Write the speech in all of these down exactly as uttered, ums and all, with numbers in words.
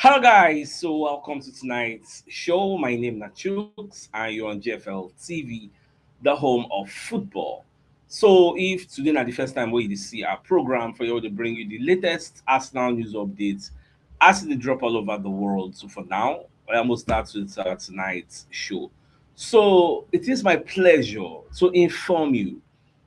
Hello guys, so welcome to tonight's show. My name is Nachooks and you're on G F L T V, the home of football. So if today na the first time wey you dey see our program, for you to bring you the latest Arsenal news updates as they drop all over the world. So for now, I almost start with uh, tonight's show. So it is my pleasure to inform you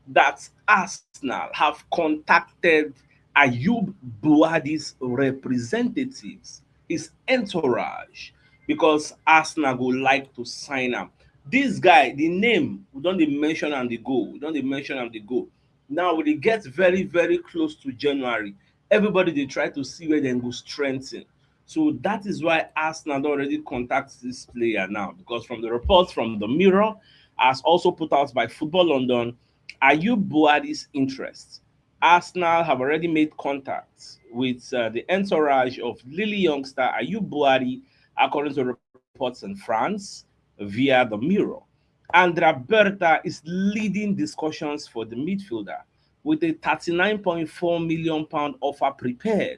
that Arsenal have contacted Ayub Buadi's representatives, his entourage, because Arsenal go like to sign am. This guy, the name, we don dey mention am dey go, we don dey mention am dey go. Now we dey get very, very close to January. Everybody dey try to see where dem go strengthen. So that is why Arsenal don already contact this player now, because from the reports from the Mirror, as also put out by Football London, Ayub Buadi's interests. Arsenal have already made contacts with uh, the entourage of Lille youngster Ayub Buadi, according to reports in France via the Mirror. Andrea Berta is leading discussions for the midfielder with a thirty-nine point four million pound offer prepared,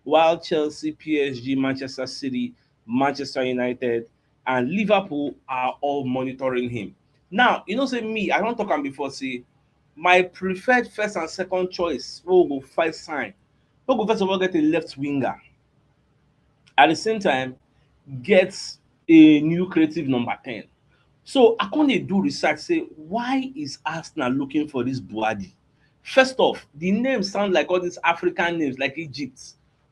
while Chelsea, P S G, Manchester City, Manchester United, and Liverpool are all monitoring him. Now, you know, say me, I don talk am before, say my preferred first and second choice wey go first sign, wey go first of all get a left winger, at the same time get a new creative number ten. So I come dey do research say, why is Arsenal looking for this Buadi? First off, the name sound like all these African names like Egypt.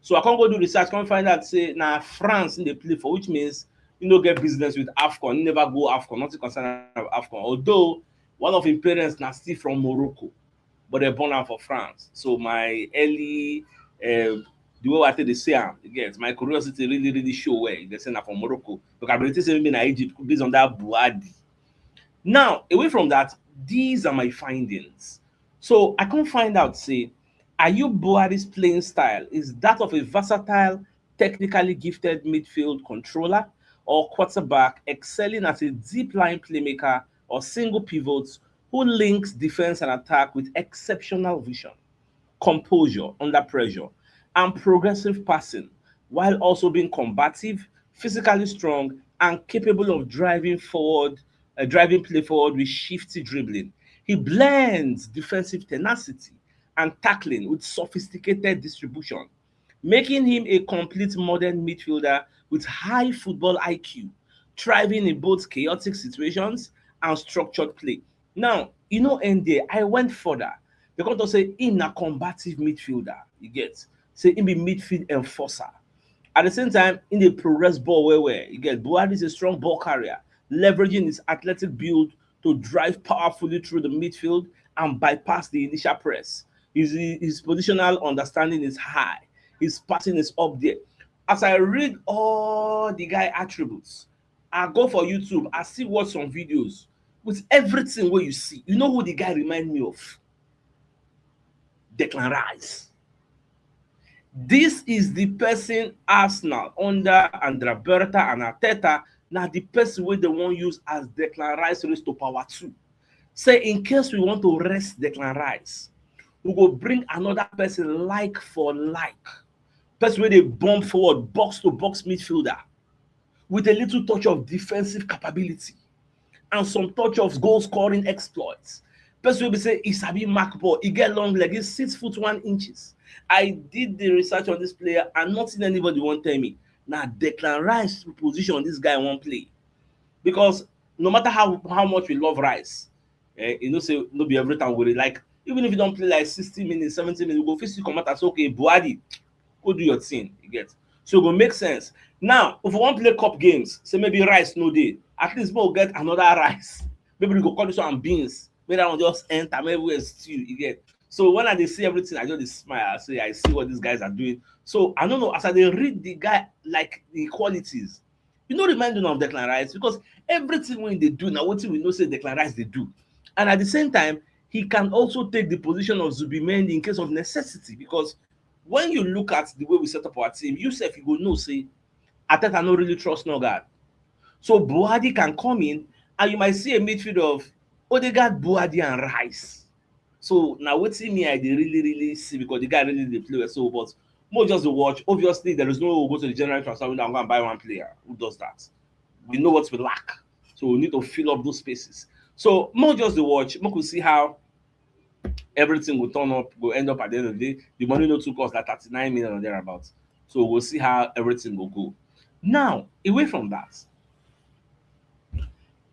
So I come go do research, come find out say na France dey play for, which means you no get business with AFCON, you never go AFCON, nothing concern am with AFCON. Although one of him parents na still from Morocco, but they born am for France. So my early uh, the way I take dey say am, you get, my curiosity really, really show where they say na from Morocco. Because I been think say maybe na Egypt based on that Buadi. Now, away from that, these are my findings. So I come find out say Ayub Buadi's playing style is that of a versatile, technically gifted midfield controller or quarterback excelling as a deep line playmaker or single pivot who links defense and attack with exceptional vision, composure under pressure, and progressive passing, while also being combative, physically strong, and capable of driving forward, uh, driving play forward with shifty dribbling. He blends defensive tenacity and tackling with sophisticated distribution, making him a complete modern midfielder with high football I Q, thriving in both chaotic situations and structured play. Now, e no end there. I went further. They come to say him na combative midfielder. You get? Say him be midfield enforcer. At the same time, him dey progress ball well well. You get? Buhari is a strong ball carrier, leveraging his athletic build to drive powerfully through the midfield and bypass the initial press. His, his positional understanding is high. His passing is up there. As I read all the guy attributes, I go for YouTube, I still watch some videos. With everything wey you see, you know who the guy remind me of? Declan Rice. This is the person Arsenal under Andrea Berta and Arteta, na the person wey they wan use as Declan Rice raised to power two. Say in case we want to rest Declan Rice, we go bring another person like for like. Person wey dey bomb forward, box to box midfielder with a little touch of defensive capability and some touch of goal scoring exploits. Person wey be say he sabi mark ball, he get long leg, he's six foot one inches. I did the research on this player and nothing anybody wan tell me. Na Declan Rice position this guy wan play, because no matter how, how much we love Rice, eh, you know say no be every time we dey like, even if you don play like sixty minutes, seventy minutes, we go fit still comot and say, "Okay, Buhari, go do your thing," you get? So e go make sense. Now, if we wan play cup games, say maybe Rice no dey, at least we go get another Rice. Maybe we go call this one beans. Maybe that one just enter, maybe we stew, you get? So when I dey see everything, I just dey smile. I say, "I see what these guys are doing." So I don't know, as I dey read the guy, like, the qualities, you know, remind me of Declan Rice, because everything wey he dey do na wetin we know say Declan Rice dey do. And at the same time, he can also take the position of Zubimendi in case of necessity, because when you look at the way we set up our team, you sef, you go know say Arteta no really trust Nørgaard. So Buhari can come in and you might see a midfield of Odegaard, Buhari and Rice. So na wetin me I dey really, really see, because the guy really dey play well. So, but Mo just dey watch. Obviously, there is no way we'll go to the general transfer window and go and buy one player. Who does that? We know what we lack. So we need to fill up those spaces. So mo just dey watch. Mo could see how everything will turn up, will end up at the end of the day. The money no too cost, like thirty-nine million or thereabouts. So we'll see how everything will go. Now, away from that,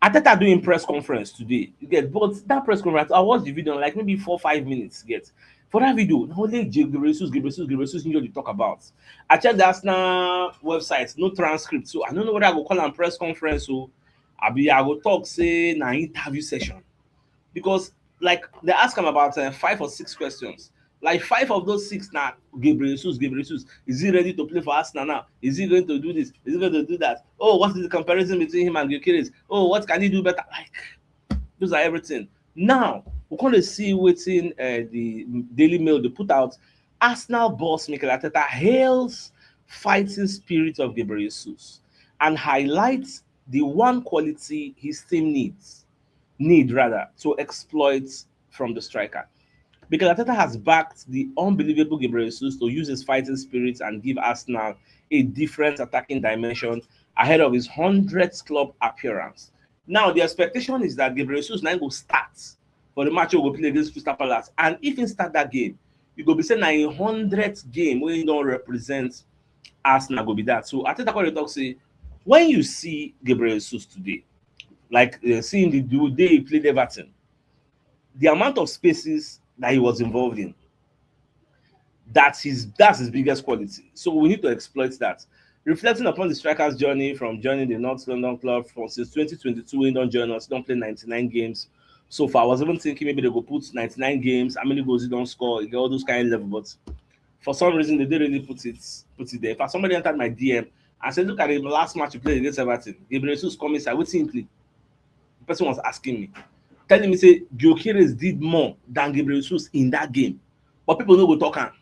Arteta doing press conference today. You get, but that press conference, I watched the video like maybe four, five minutes. You get, for that video, now only Gabriel Jesus, Gabriel Jesus, Gabriel Jesus, you talk about. I checked the Arsenal website, no transcript. So I don't know whether I go call am press conference. So I be, I go talk, say, na interview session. Because, like, they ask him about uh, five or six questions. Like, five of those six now, Gabriel Jesus, Gabriel Jesus, is he ready to play for Arsenal now? Is he going to do this? Is he going to do that? Oh, what is the comparison between him and Gyökeres? Oh, what can he do better? Like, those are everything. Now, we're going to see what's in uh, the Daily Mail they put out. Arsenal boss Mikel Arteta hails fighting spirit of Gabriel Jesus and highlights the one quality his team needs, need rather, to exploit from the striker. Mikel Arteta has backed the unbelievable Gabriel Jesus to use his fighting spirit and give Arsenal a different attacking dimension ahead of his hundredth club appearance. Now, the expectation is that Gabriel Jesus now go start for the match we go play against Crystal Palace. And if he start that game, you go be saying na a hundredth game wey he don represent Arsenal go be that. So Arteta come dey talk say, when you see Gabriel Jesus today, like uh, seeing the, the day he played Everton, the amount of spaces that he was involved in, that's his that's his biggest quality. So we need to exploit that. Reflecting upon the striker's journey from joining the North London club from since twenty twenty-two, he don join us, he don play ninety-nine games so far. I was even thinking maybe they go put ninety-nine games, how many goals he don score, you get all those kind of level. But for some reason, they didn't really put it put it there. In fact, somebody entered my D M and said, "Look at the last match you played against Everton. Gabriel Jesus come inside. Wetin he play?" The person was asking me, telling me say Gyökeres did more than Gabriel Jesus in that game, but people no go talk am.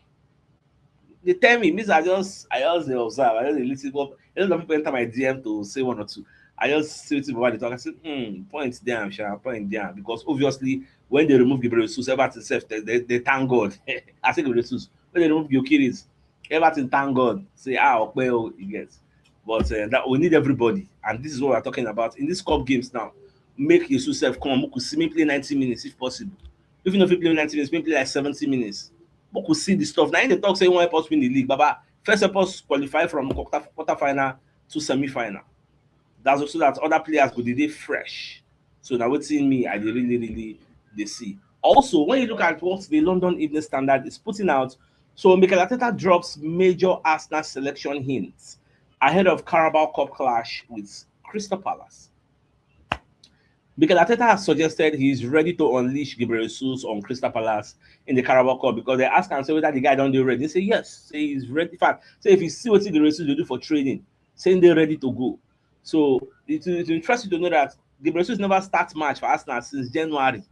They tell me, Mister I just I just dey observe, I just dey listen. But a lot of people enter my D M to say one or two. I just see wetin Baba dey talk. I say, hmm, point there, sha, point there. Because obviously, when they remove Gabriel Jesus, Everton sef, they, they, they thank God. I say Gabriel Jesus, when they remove Gyökeres, Everton thank God. Say, ah, okay, oh, you get. But uh, that we need everybody, and this is what we're talking about in these cup games now. Make Jesus sef come, we could see me play ninety minutes if possible. If you know if you play ninety minutes, maybe play like seventy minutes. We could see the stuff. Now they talk say one help us win the league, Baba. First help us qualify from quarter quarterfinal to semi-final. That's also that other players go dey dey fresh. So now what's in me, I dey really, really dey see. Also, when you look at what the London Evening Standard is putting out, so Mikel Arteta drops major Arsenal selection hints ahead of Carabao Cup clash with Crystal Palace. Mikel Arteta has suggested he is ready to unleash Gabriel Jesus on Crystal Palace in the Carabao Cup because they ask him say whether the guy don dey ready. He say yes, say he's ready. In fact, say if you see what Gabriel Jesus dey do for training, say they're ready to go. So it will interest you to know that Gabriel Jesus never start match for Arsenal since January,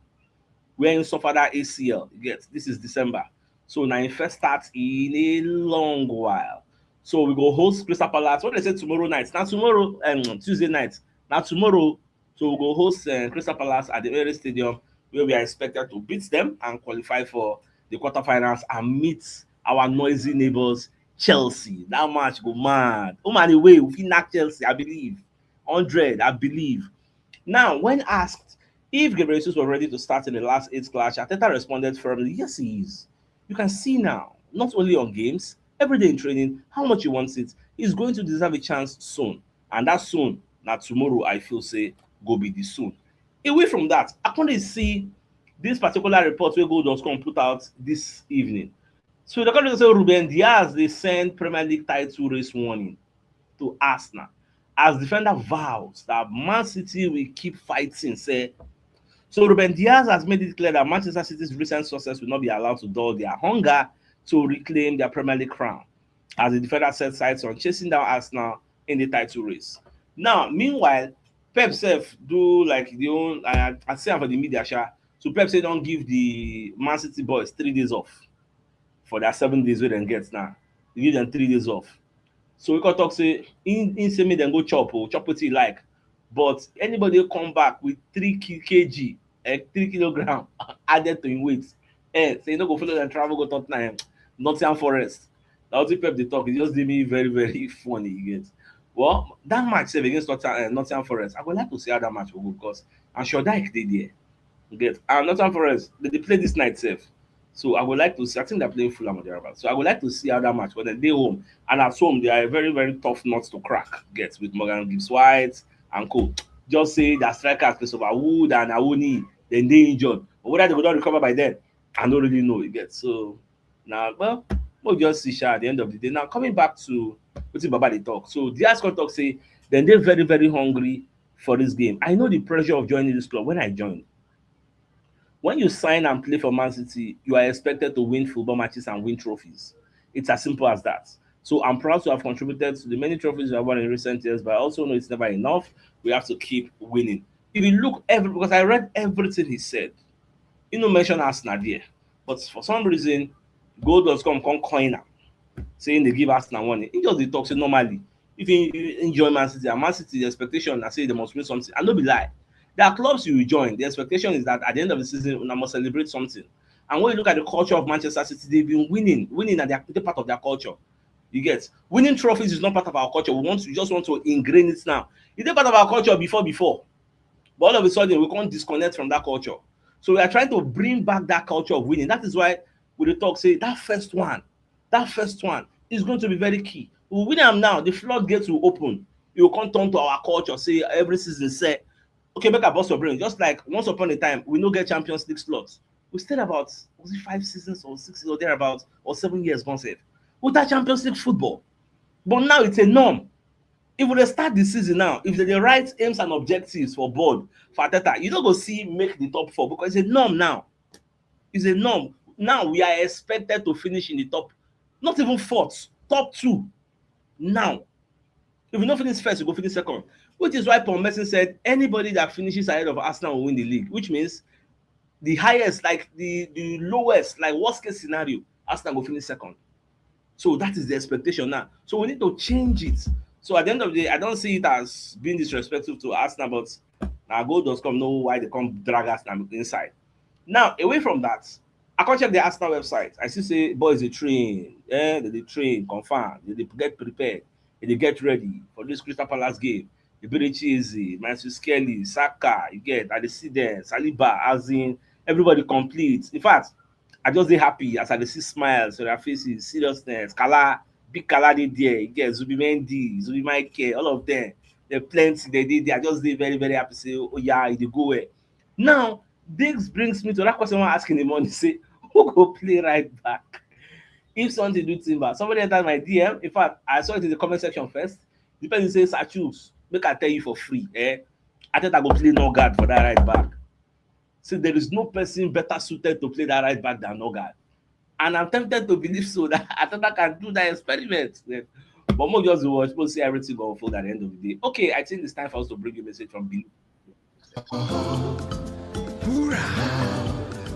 where he suffered that A C L. You get, this is December. So now he first starts in a long while. So we go host Crystal Palace. What they say tomorrow night? Now tomorrow, um, Tuesday night. Now tomorrow, so we go host uh, Crystal Palace at the Emirates Stadium, where we are expected to beat them and qualify for the quarterfinals and meet our noisy neighbors, Chelsea. That match go mad. Oh man, away, we fit knock Chelsea, I believe. Hundred, I believe. Now, when asked if Gabriel Jesus was ready to start in the last eight clash, Arteta responded firmly, yes, he is. You can see now, not only on games, every day in training, how much he wants it, he's going to deserve a chance soon. And that soon, now tomorrow, I feel say, go be the soon. Away from that, I can't see this particular report where Gold.com put out this evening. So the country say Ruben Dias they send Premier League title race warning to Arsenal as defender vows that Man City will keep fighting. Say so Ruben Dias has made it clear that Manchester City's recent success will not be allowed to dull their hunger to reclaim their Premier League crown as the defender set sights on chasing down Arsenal in the title race. Now, meanwhile, Pep self do like the own I, I see am for the media, sha. So Pep say don't give the Man City boys three days off for their seven days wey dem get now. You give them three days off. So we can talk say in in say make dem go chop or chop what he like. But anybody come back with three kg, eh, three kilogram added to him weight, eh, say you no go follow them travel go Tottenham, Nottingham Forest. Na wetin Pep dey talk, e just dey me very, very funny, you get. Well, that match sef against Nottingham, uh, Nottingham Forest, I go like to see how that match will go because and Sean Dyche dey there, you get. And Nottingham Forest, they dey play this night sef. So I would like to see, I think they're playing Fulham or thereabouts. So I would like to see how that match, when they dey home. And at home, they are a very, very tough nut to crack, get, with Morgan Gibbs White and co. Just say their strikers, Christopher Wood and Awoni, then they injured. But whether they go don recover by then, I don't really know, you get. So now, well, we'll just see sha at the end of the day. Now, coming back to wetin Baba dey talk. So Diaz come talk say, then they very, very hungry for this game. I know the pressure of joining this club when I joined. When you sign and play for Man City, you are expected to win football matches and win trophies. It's as simple as that. So I'm proud to have contributed to the many trophies we have won in recent years, but I also know it's never enough. We have to keep winning. If you look every, because I read everything he said, he no mention Arsenal there. But for some reason, Gold dot com come coin am, saying they give Arsenal money. He just dey talk say normally, if you, you enjoy Man City, and Man City, the expectation na say they must win something. And no be lie. There are clubs you will join. The expectation is that at the end of the season, una must celebrate something. And when you look at the culture of Manchester City, they've been winning. Winning at their, the part of their culture. You get, winning trophies is not part of our culture. We want to, we just want to ingrain it now. It's a part of our culture before, before. But all of a sudden, we can't disconnect from that culture. So we are trying to bring back that culture of winning. That is why we dey talk say that first one, that first one is going to be very key. We win am now, the floodgates will open. You can't turn to our culture, say every season, say, okay, make I burst your brain. Just like once upon a time, we no get Champions League slots. We stayed about, was it five seasons or six or thereabouts or seven years gone sef without Champions League football. But now it's a norm. If we dey start the season now, if they dey write aims and objectives for board for Arteta, you no go see make the top four because it's a norm now. It's a norm. Now we are expected to finish in the top, not even fourth, top two. Now, if we no finish first, we go finish second. Which is why Paul Merson said anybody that finishes ahead of Arsenal will win the league, which means the highest, like the, the lowest, like worst case scenario, Arsenal go finish second. So that is the expectation now. So we need to change it. So at the end of the day, I don't see it as being disrespectful to Arsenal, but now Gold dot com know why they come drag Arsenal inside. Now, away from that, I come check the Arsenal website. I see say boys dey train, eh, they dey train, confirm, they dey get prepared, they dey get ready for this Crystal Palace game. Eberechi Eze, Matthew Skelly, Saka, you get, I dey see them, Saliba, as in, everybody complete. In fact, I just dey happy as I dey see smiles for their faces, seriousness, Kala, big Kala dey there, you get, Zubimendi, Zubi Michael, all of them. They plenty, they dey there. I just dey very, very happy say, oh yeah, e dey go well. Now, this brings me to that question I ask in the morning, say, who go play right back? If something do Timber, somebody entered my D M. In fact, I saw it in the comment section first. The person says, I choose. Make I tell you for free, eh? Arteta go play no guard for that right back. So there is no person better suited to play that right back than no guard. And I'm tempted to believe so that Arteta can do that experiment. Yeah. But more just watch, we'll see everything go unfold at the end of the day. Okay, I think it's time for us to bring you a message from Billy. Pura,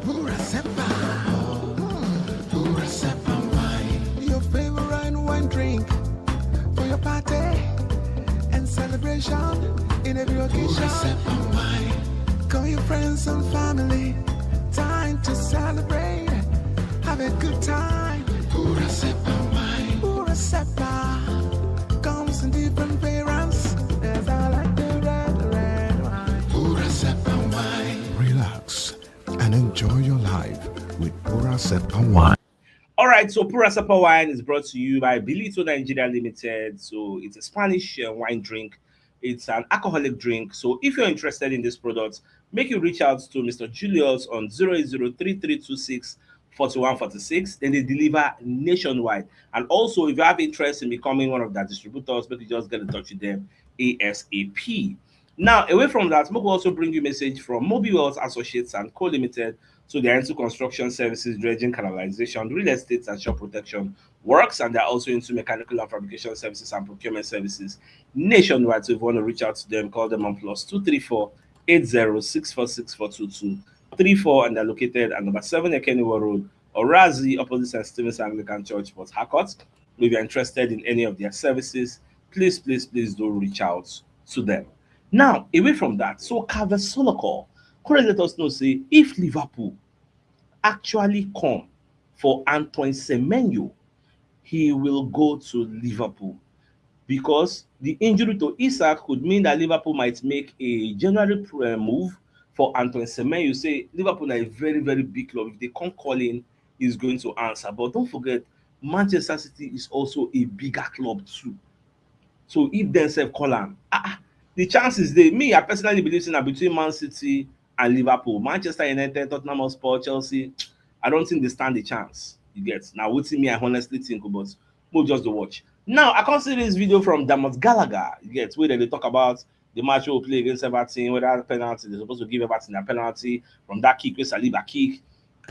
pura sepa, pura sepa wine. Your favorite wine drink for your party and celebration in every occasion. Pura sepa wine. Call your friends and family. Time to celebrate. Have a good time. Pura sepa wine. Pura sepa comes in different variants. There's I like the red, red wine. Pura sepa wine. Relax and enjoy your life with Pura Sepa wine. All right, so Pura Sepa wine is brought to you by Bilito Nigeria Limited. So it's a Spanish uh, wine drink. It's an alcoholic drink. So if you're interested in this product, make you reach out to Mister Julius on zero eight zero three three two six forty-one forty-six. Then they deliver nationwide. And also, if you have interest in becoming one of their distributors, make you just get in touch with them ASAP. Now, away from that, make we also bring you message from Mobi Wealth Associates and Co Limited. So they are into construction services, dredging, canalization, real estate, and shop protection works, and they're also into mechanical and fabrication services and procurement services nationwide. So if you want to reach out to them, call them on plus two three four eight zero six four six four two two three four, and they're located at number seven Ekeniwa Road, Orazi, opposite Saint Stephen's Anglican Church, Port Harcourt. If you're interested in any of their services, please, please, please do reach out to them. Now, away from that, so Kaveh Solokor, come let us know say if Liverpool actually come for Antoine Semenyo, he will go to Liverpool, because the injury to Isak could mean that Liverpool might make a January pr- uh, move for Antoine Semenyo. Say Liverpool are a very, very big club. If they come calling, is going to answer. But don't forget, Manchester City is also a bigger club too. So if themselves call am, ah, ah, the chances dey. Me, I personally believe say na between Man City and Liverpool. Manchester United, Tottenham Hotspur, Chelsea, I don't think they stand the chance. You get? Now, wetin me, I honestly think, but we'll just dey watch. Now, I come see this video from Dermot Gallagher, you get, where they talk about the match we play against Everton, whether penalty, they're supposed to give Everton a penalty from that kick, where Saliba kick.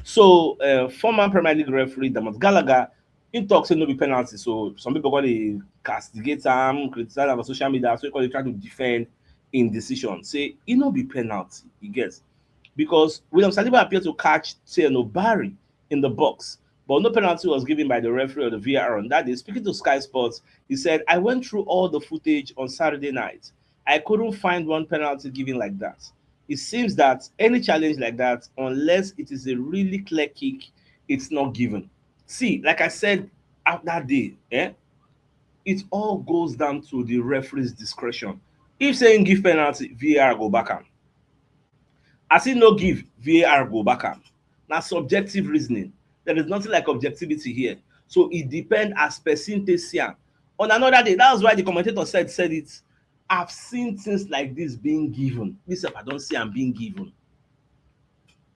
So, uh, former Premier League referee Dermot Gallagher, he talks say no be penalty. So some people gonna castigate him, criticize him on social media. So he gonna try to defend in decision. Say it no be penalty, he gets. Because William Saliba appeared to catch Tierno Barry in the box, but no penalty was given by the referee or the V A R on that day. Speaking to Sky Sports, he said, "I went through all the footage on Saturday night. I couldn't find one penalty given like that. It seems that any challenge like that, unless it is a really clear kick, it's not given." See, like I said, after that day, eh, it all goes down to the referee's discretion. If saying give penalty, V A R go back am. As he no give, V A R go back am. Now subjective reasoning. There is nothing like objectivity here. So it depends as person take see am. On another day, that's why the commentator said said it. I've seen things like this being given. This I don't see am being given.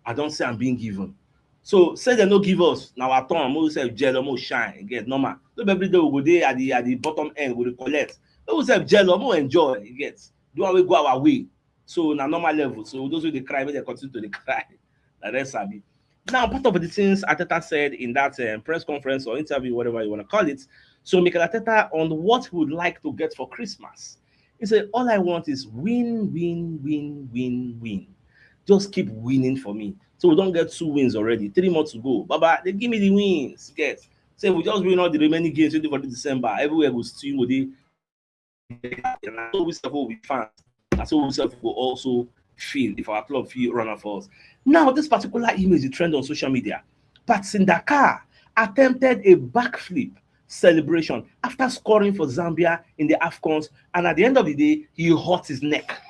I don't see am being given. So say they no give us, now our turn, we say gel, we shine, you get, normal. No be every day we go dey at the, at the bottom end, we dey collect. We say gel, we enjoy, you get. Do we go our way. So na normal level. So those wey dey cry, make they continue to dey cry. Na dem sabi. Now, part of the things Arteta said in that um, press conference or interview, whatever you want to call it, so Mikel Arteta on what he would like to get for Christmas. He said, "All I want is win, win, win, win, win. Just keep winning for me." So we don't get two wins already. Three months to go. Baba, they give me the wins. Get. Say we just win all the remaining games wey dey for December. Everywhere go still go dey. So we sef go be fans. And so we sef go also feel if our club feel run off us. Now, this particular image dey trend on social media. Patson Daka attempted a backflip celebration after scoring for Zambia in the AFCONs, and at the end of the day, he hurt his neck.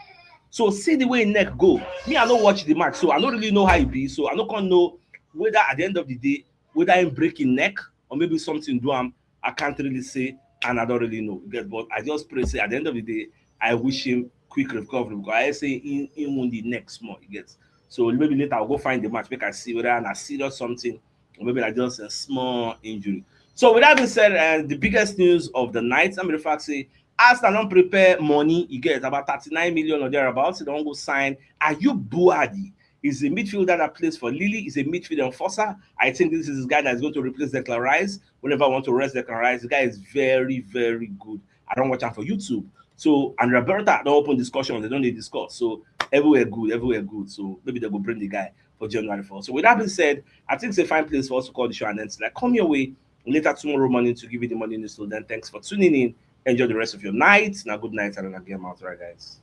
So see the way him neck go. Me, I no watch the match, so I don't really know how it be. So I no come know whether at the end of the day, whether him break him neck or maybe something do am. I can't really say, and I don't really know. You get, but I just pray say at the end of the day, I wish him quick recovery, because I say he, he won the next more. You get, so maybe later I'll go find the match, make I see whether na serious something or maybe na just a small injury. So with that being said, uh, the biggest news of the night, I'm the fact say Arsenal don prepare money. You get, about thirty-nine million or thereabouts. They don go sign Ayoub Buadi. He's a midfielder that plays for Lille. He's a midfield enforcer. I think this is the guy that's going to replace Declan Rice. Whenever I want to rest Declan Rice, the guy is very, very good. I don't watch him for YouTube. So Andrea Berta, don't open discussion. They don't need discuss. So everywhere good, everywhere good. So maybe they go bring the guy for January fourth. So with that being said, I think it's a fine place for us to call the show and then, like, come your way later tomorrow morning to give you the morning news. So then, thanks for tuning in. Enjoy the rest of your night. Now, good night, and again, out, right, guys.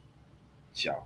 Ciao.